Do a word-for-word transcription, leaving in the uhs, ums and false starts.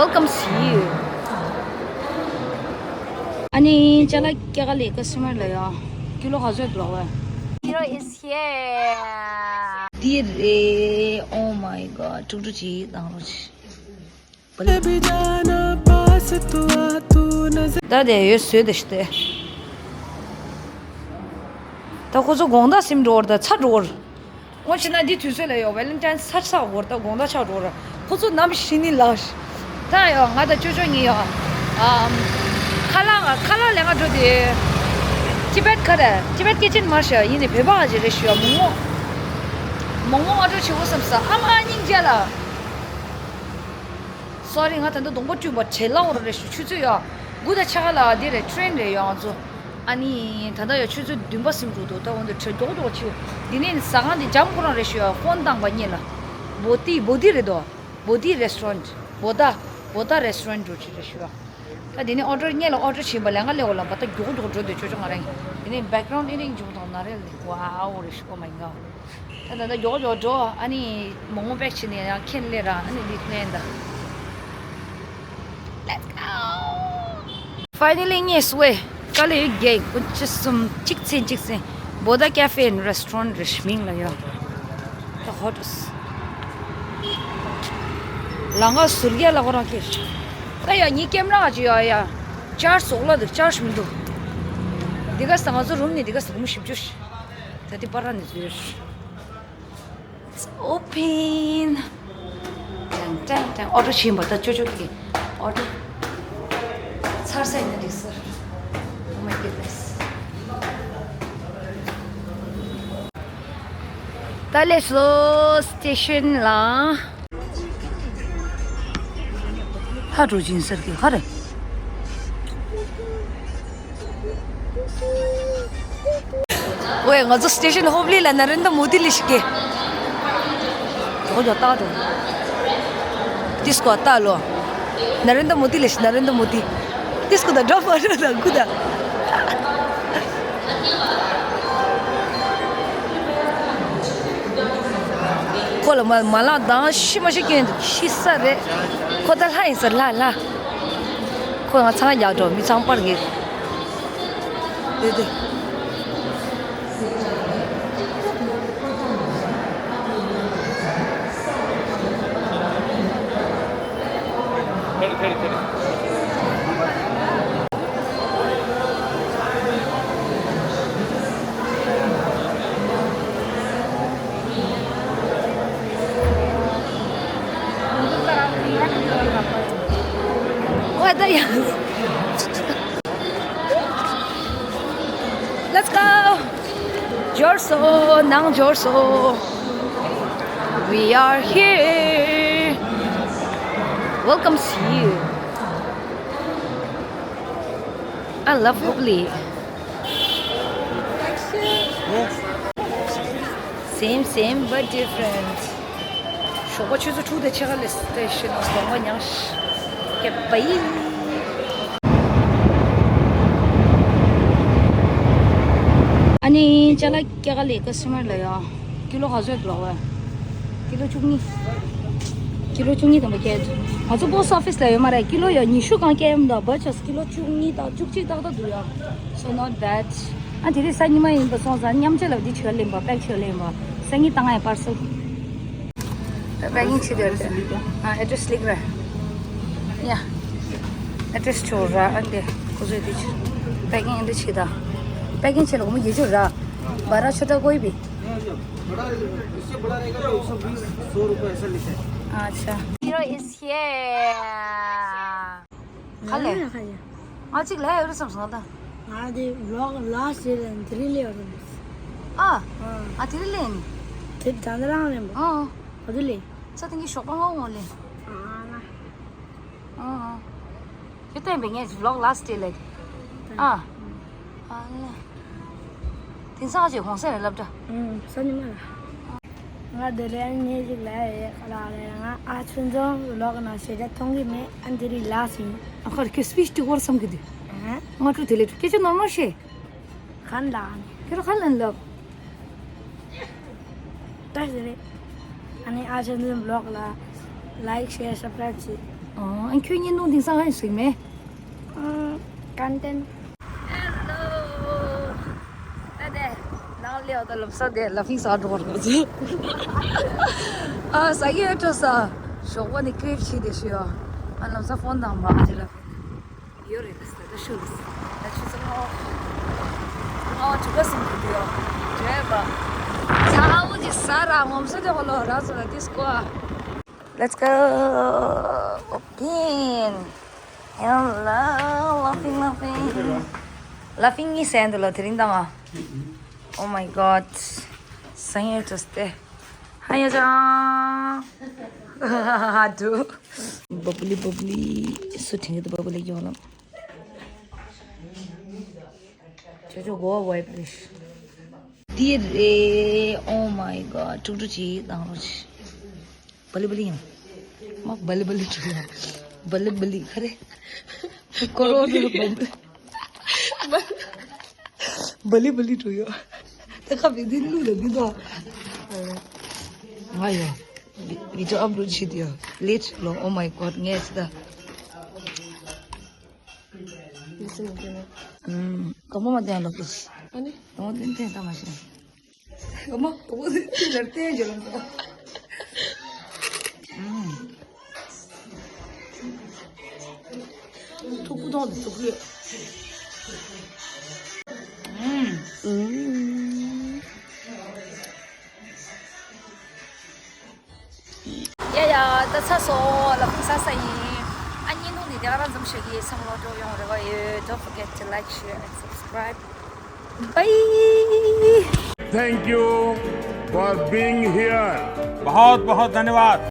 Welcome to you. ཨ་ནི་ཅ་ལག་སྐྱེལ་ག་སླེབས་ཀ་སི་ཊ་མར་ལ་ཡ། ཀི་ལོ་ག་ཚོད་འདུག་ལབ་པ། Kilo is here. འདི་རེད། Oh my god. ཀྲུག་ཀྲུག་ཅིག་བཏང་རོགས་བྱེད། ད་དེ་ཡོད་བཟོས་དེ་ཤི་སྟེ། ད་ཁོ་ཚོ་དགོང་དག་སིམ་འགྲོ་བར་ད་ཚ་འགྲོ་བར། སྔོན་ཆད་ན་འདི་དུས་ཚོད་ལ་ཡོད་ཝེ་ལེན་ཊའིན་ཚ་ཚ་འགོར་ད་དགོང་དག་ཆགས་འགྲོ་བར། ཁོ་ཚོ་ནམ་ཤི་ནི་ལགས། ད་ཡོད་ང་དང་ཅོ་ཅོ་གཉིས་ཡོད། ཨམ། ཁ་ལག་ཁ་ལག་ལེན་ག་འགྲོ་དེ། ཏི་བེད་ག་རེ་ཏི་བེད་སྐད་ཆེན་མ་ཤི་ཡིན་ནི་བོད་པ་ཞིག་རེད་ཤི་ཡོད་མོག་མོག་མོག་མོག་ང་འགྲོ་ཆེ་བོ་བསམ་ས་ཨ་མ་སྙིང་རྗེ་ལ། སོ་རི། ང་ད་ལྟ་གདོང་པ་བསྐྲུན་པ་བྲེལ་ལ་འོར་རེ་ཞུ་ཆུ་ཚོད་ཡོད། དགུ་དང་ཕྱེད་ཀ་ལ་འདི་རེད་ཊེ་རེན་རེད་ཡོད་ང་ཚོ། ཨ་ནི་ད་ལྟ་ཡོད་ཆུ་ཚོད་བདུན་པ་ཟིན་འགྲོ་འདུག་ད་འོན་ཏེ་བྲེལ་མགྱོགས་མགྱོགས་ཆེ། འདི་ནས་ཟ་ཁང་འདི་འཇམ་ཁོ་རང་རེ་ཞུ་ཡོད་ཧྥོན་བཏང་པ་ཉེ་ལ། བོ་དི་བོ་དི་རེད་དོ། བོ་དི་རེ་སི་ཊོ་རན་ཊི། བོ་ད་བོ་ད་རེ་སི་ཊོ་རན་ཊི་འགྲོ་ཆེ་རེ་ཞུ་ཡོད། ད་འདི་ནས་ཨོ་ཌར་ཉེ་ལ་ཨོ་ཌར་བྱིན་པ་ལས་ང་ལས་འོ་ལ་བ་ད་མགྱོགས་མགྱོགས་འགྲོ་འདུག་ཅོ་ཅོ་ང་རང་འདི་ནས་བེག་གྷ་རའུན་ཌི་ཨེ་རིང་འཇུག་དང་ན་རེ་ལེ་ཝའོ་རེ་ཞུ། Oh my god. ད་ད་ད་མགྱོགས་མགྱོགས་འགྲོ། ཨ་ནི་མོག་མོག་པེག་བྱས་ནས་ཡང་ཁྱེར་སླེབས་ར། ཨ་ནི་འདི་ལེན་ད། Let's go. Finally རྙེད་སོང་བས། དཀའ་ལས་རྒྱག་གི་གཅིག་གསུམ་གཅིག་ཚན་གཅིག་ཚན། Boda Cafe and Restaurant རེ་ཞིག་མིང་ལ་ཡོད། ད་ཧོ་ཊེལ། ལམ་ཁ་ཟུར་རྒྱག་ལ་ཁོ་རང་ཁེལ། ད་ཡ་ངའི་ཀེམ་ར་ཅིག་ཡ་ཡ། ཅར་ཇི་ཟོག་ལ་འདུག་ཅར་ཇི་མི་འདུག་འདི་ག་ས་ང་ཚོ་རུམ་ནས་འདི་ག་ས་སྒོར་མོ་བཞི་བཅུ་ཞིག་ད་འདི་པར་ནས་བཟོས། It's open. ཀྲང་ཀྲང་ཀྲང་། ཨོ་ཌར་བྱིན་པ་ད་ཅོ་ཅོ་གི་ཨོ་ཌར་ཚར་ས་ཡིན་ན་འགྲིག་ས། Oh my goodness. ད་སླེབས་སོང་སི་ཊེ་ཤན་ལ། ཧ་འགྲོ་སྦྱིན་སར་གི་ཧ་རེ། ཝེ། ང་ཚོ་སི་ཊེ་ཤན་ཧོབ་ལི་ལ་ན་རེན་དྲ་མོ་དི་ལི་ཞིག་གི་ཇོ་ཇོ་ཏག་ཏུ། དིས་ཀོ་ཏ་ལོ། ན་རེན་དྲ་མོ་དི་ལི་ཞིག་ན་རེན་དྲ་མོ་དི། དིས་ཀོ་ད་འགྲོ་མ་འགྲོ་ད་གུ་ད། ཁོ་ལ་མ་མ་ལག་དང་ཤི་མ་ཤི་སྐྱོན་འདུག་ཤི་ས་རེད། ཁོ་ད་ལྷ་ཡིན་ས་ལྷ་ལྷ། ཁོ་ང་ཚང་རྒྱག་འགྲོ་མི་ཚང་པར་གི། དེ་དེ། Let's go. འབྱོར་སོང་། ནང་འབྱོར་སོང་། We are here. Welcome to you. I love Hubli. Same, same, but different. ཞོགས་པ་ཆུ་ཚོད་དྲུག་དང་ཕྱེད་ཀ་ལ་སི་ཊེ་ཤན་ནང་གདོང་པ་མྱངས་ཤིག་ཨ་ནི་ཅ་ལག་སྐྱེལ་ག་སླེབས་ཀ་སི་ཊ་མར་ལ་ཡ། ཀི་ལོ་ག་ཚོད་འདུག་ལབ་པ། ཀི་ལོ་བཅུ་གཉིས། ཀི་ལོ་བཅུ་གཉིས་དང་པོ་སྐྱེལ། ང་ཚོ་པོ་སི་ཊི་ཨོ་ཕི་སི་ལ་ཡོད་མ་རེད། ཀི་ལོ་ཡ་ཉི་ཤུ་གང་སྐྱེལ་ཡོད་མ་འདུག་བར་ཆ་ཀི་ལོ་བཅུ་གཉིས་དང་བཅུ་གཅིག་ཏག་ཏག་འདུག་ཡ། So not bad. ཨ་དེ་རིང་གཟའ་ཉི་མ་ཡིན་པ་སོང་ཙང་མཉམ་ཆ་ལ་འདི་བྱོས་ལེན་པ་པེག་བྱོས་ལེན་པ་སང་ཉིན་བཏང་ཡ་པར་སེལ། པེ་ཀིང་བྱེད་དེ་རེད། ཨ་ཨེ་ཌི་རེ་སི་སླེབས་རེད། ཡ། ཨེ་ཌི་རེ་སི་ཆོག་ར་ཨ་འདི་ཁོ་ཚོས་འདི་ཕྱིར། པེ་ཀིང་ཨེ་འདི་བྱེད་ད། པེ་ཀིང་བྱེད་ལ་སྒོར་མོ་བརྒྱད་ཅུ་ར། བ་ར་ཆོ་ཏྲ་ཀོའི་བི། अच्छा। Hero is here. ག་ལེ། ང་གཅིག་ལ་ཡོད་རེད་བསམ་སོང་ད། ང་དེ་ལོག་ལ་ཟེར་ལ་དེ་རིང་ལས་ཡོད་རེད། ཨ། ཨ། ཨ་དེ་རིང་ལས་ནི། དེ་ད་ལྟ་རང་ལས་འབུ། ཨ། ག་དུས་ལས། ས་སྟེང་གི་ཞོགས་པ་སྔ་བོ་ལས། ཨ་ལ། ཨ་ཨ། དེ་བསྟན་པའི་ངས་ལོག་ལ་ཟེར་ལས། ཨ། ཨ་ལས། དེང་སང་ཅིག་ཧོང་སེ་རེད་སློབ་གྲྭ། ཨུམ། ས་ཉི་མ་ལ། ང་དེ་རིང་ཉིན་ཞིག་ལ་ཡོད་ཁ་ལག་རེད། ང་ཨ་ཆུང་ཆུང་ལོག་ན་ཞེ་དྲག་མཐོང་གི་མེད། ཨ་འདི་རིང་ལ་ཟིན། ཨ་ཁར་ཁྱོད་སི་པིཆ་དེ་སྐོར་བསམ་གི་འདུག་ཨ། ང་ཀྲུ་དེ་ལས་སྐད་ཆ་ནོར་མ་ཤེས། གང་ལ་ནི། ཁྱོད་རང་ག་ལ་ལབ། ད་ཞེ་རེད། ཨ་ནི་ཨ་ཆུང་ཆུང་ལོག་ལ་ལའིག་ཤེར་སབ་སི་ཀྲའིབ་བྱེད། ཨ་ཁྱོད་གཉིས་ནུ་དེང་སང་ཧ་ཞིག་མེད། ཀན་ཏན། ཧེ་ལོ། ད་དེ་ནང་ལེའོ་ད་ལམ་སང་དེ་ལ་ཕིང་ས་འགྲོ་བར་གོ་ཚུལ། ཨ་ས་གི་ཨེ་ཁྲོ་ས། ཞོགས་པ་ནི་ཀྲེབ་ཆི་དེ་ཤི་ཡོ། ཨ་ལམ་སང་ཕོན་དང་མ་ཨ་ཅི་ལ་ཕིང་། ཡོད་རེད་ད་ད་ཤུ་ལ་ད་ཆུ་ཚང་ཨོ། ཨོ་ཆུ་བ་སིང་གི་དུ་ཡོ། བྱས་པ། ཚ་བོ་ཅི་ས་ར་ངོམ་ས་དེ་ཧོ་ལོ་ར་ཚོ་ལ་དིས་ཀོ། Let's go. Open. Hello, laughing, laughing. Laughing is end lo tering tama. Oh my god. Sanya just stay. Hi, Aja. Hadu. Bubbly, bubbly. So, think the bubbly yolam. Chacho, go away, please. Dear, oh my god. Tuk tuk chi, dang ro chi. Bali bali yang. Ma bali bali tu ya. Bali bali kare. Koro tu bali. Bali bali tu ya. Ta ka bi din lu da bi da. Ayo. Video upload shi dia. Late lo. Oh my god, nge sida. Hmm. Kamu mati yang lo please. Ani? Kamu din ten tama shi. Kamu, kamu din ten lo. Hmm. ཐུག་པོ་དང་དུ་ཐུག་ལེ། ཨུམ། ཨུམ། ཡ་ཡ། ད་ཚ་སོ་ལ་ཕུག་ས་ས་ཡིན། ཨ་ཉིན་ཐུང་འདི་དེ་ག་རང་འཛོམས་ཤེས་ཀྱི་བསམ་བློ་སྤྲོ་ཡོང་རེ་བ་ཡོད། Don't forget to like, share and subscribe. Bye. Thank you for being here. बहुत बहुत धन्यवाद।